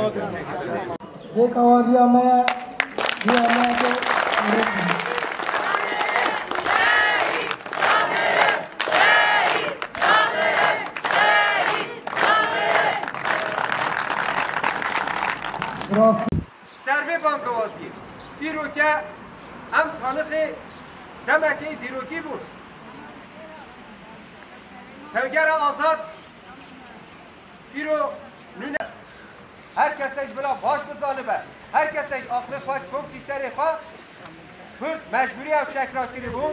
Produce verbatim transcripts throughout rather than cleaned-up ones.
Vê kawaliya me ye, vê me ye. Bravo. Ser vê bangewaziyê, îro ke em tanixê demekê dîrokî bûn. Tevgera Azad îro nûne her kesek bila baş bizanibe, her kesek aqlê xwe komkî serê xwe, Kurd mecbûrî ew çek rakiribû,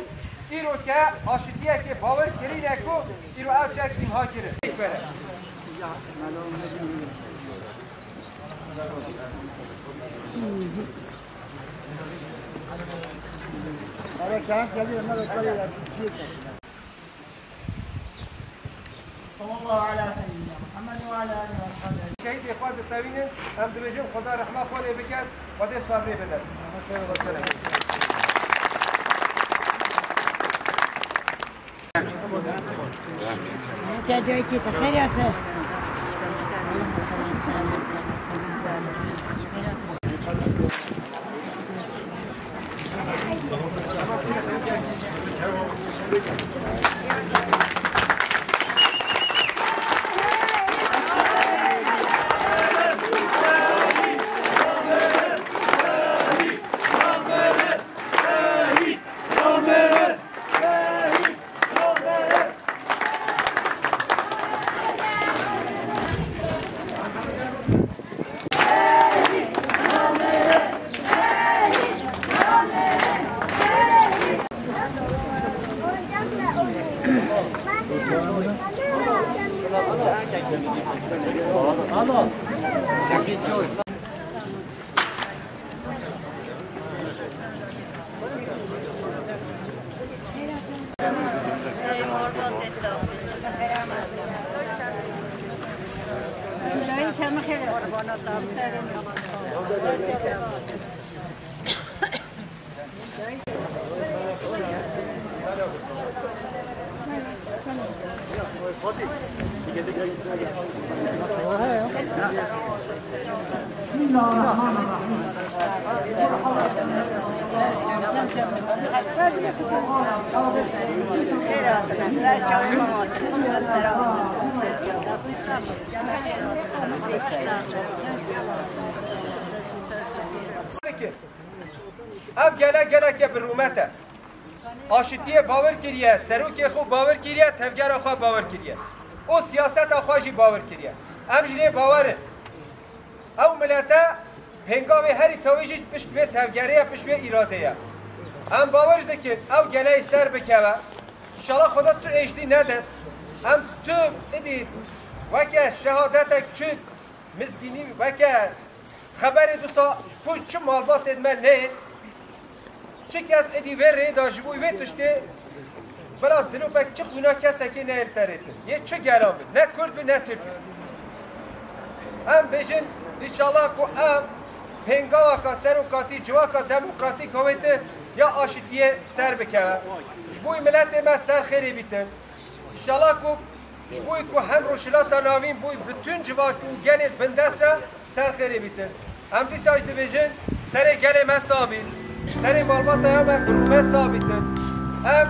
îro ke aşitiyekê bawer kirîne ku îro ew çek îmha kirin. Sallallahu ala seyyidina Muhammed ve ala alihi ve sahbihi. Şehîdê xwe ditewînin, em dibêjin Xweda rehma xwe lê biket, Xwedê sabrê bide. Te cayê kê te xêr ya te. Ev gele geleke bi rûmet e. Aşitiyê bawer kiriye, serokê xwe bawer kiriye, tevgera xwe bawer kiriye. Û siyaseta xwe jî bawer kiriye. Em jî lê bawer in. Ew milete pêngavê herî tewî jî pişt vê tevgerê ye, pişt vê îradê ye. Em bawer jî dikin, ew geleyê ser bikeve. Înşallah Xweda tu êjdî nede. Em tu idî weke şehadetek çi mizgînî, weke xeberê dîsa ku çi malbatê me neyê. Çi kes êdî vê rêyê de ji bo wê tiştê bila dilopek çi xwîna kesekê neyê li te rêtin. Yê çi gelan bi, ne Kurd bi, ne Tirk bi. Em bêjin, înşallah ku ev pêngavaka serokatî, civaka demokratîk hawêtin ya aşitiyê ser bikeve. Ji bo miletê me ser xêrê bîtin. Înşallah ku ji bo ku hem Rojhilata Navîn bo bütün civak û gelê bindest re ser xêrê bîtin. Em dîsa jî dibêjin, serê gelê me sabît, serê malbata ya me bi rûmet sabîtin. Em